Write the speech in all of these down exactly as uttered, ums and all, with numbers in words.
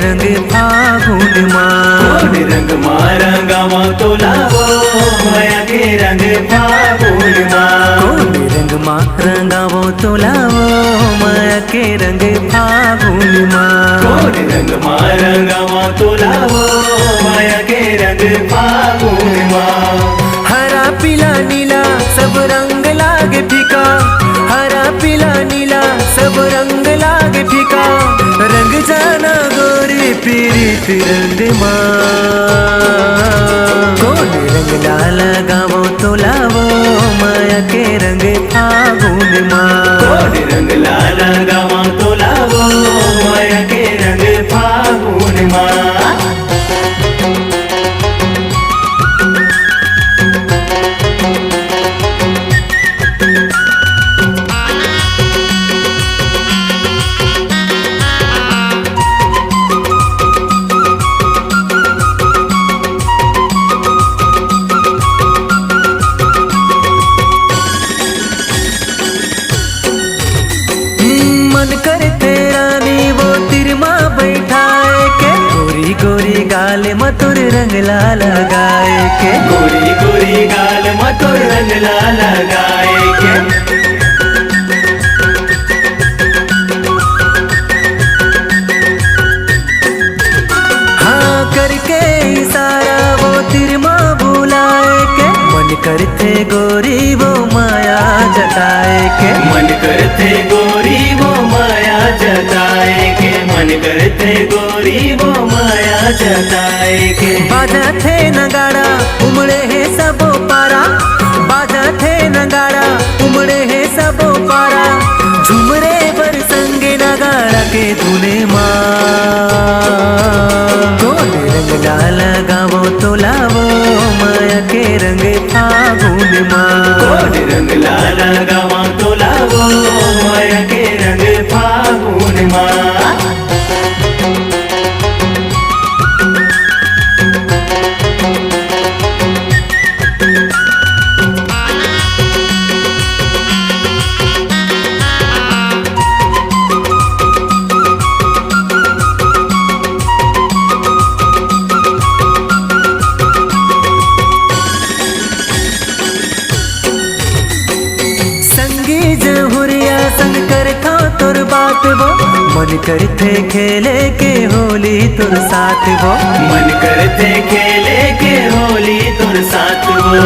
रंग फागुन मा। कोन रंग मा रंगावंव तोला वो मया के रंग फागुन मा। कोन रंग मा रंगावंव तोला वो मया के रंग फागुन मा। कोन रंग मा रंगावंव तोला वो मया के रंग फागुन मा। हरा पीला नीला सब रंग लागे फीका। हरा पीला नीला सब रंग लागे फीका। रंग जाना गोरी पीरी तिरंग मा। कोन रंग ला लगावंव तोला वो मया के रंग फागुन मा। कोन रंग ला लगावंव तोला वो मया के रंग फागुन मा। मन करथे रानी वो तीर मा बैठाय के। गोरी गोरी गाल मा तोर रंग ला लगाय के। गोरी गोरी गाल मा तोर रंग ला लगाय के। हाँ करके इशारा वो तीर मा बुलाय के। मन करथे गोरी वो मया जताय के। मन करथे गोरी वो मया जताय के। मन करथे गोरी वो मया जताय के। बाजथे नगाड़ा उमड़े हे सबो पारा। बाजथे नगाड़ा उमड़े हे सबो पारा। झुमरे बर संगे नगाड़ा के धुने मा। कोन रंग ला लगावंव तोला वो मया के रंग फागुन मा। कोन रंग ला लगावंव तोला वो मया के रंग फागुन मा। संगी जहुरिया संग करथंव तोर बात वो। मन करथे खेले के होली तोर साथ वो। मन करथे खेले के होली तोर साथ वो।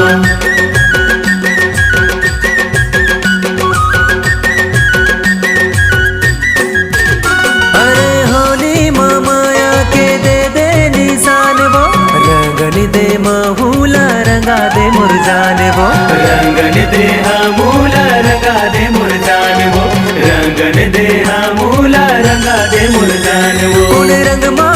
अरे होली मा मया के दे दे निसान वो। रंगन दे महू ला रंगा दे मोर जान वो। रंगन दे हमू ला रंगा दे मोर जान वो। रंगन दे हमू ला रंगा दे मोर जान वो। कोन रंग मा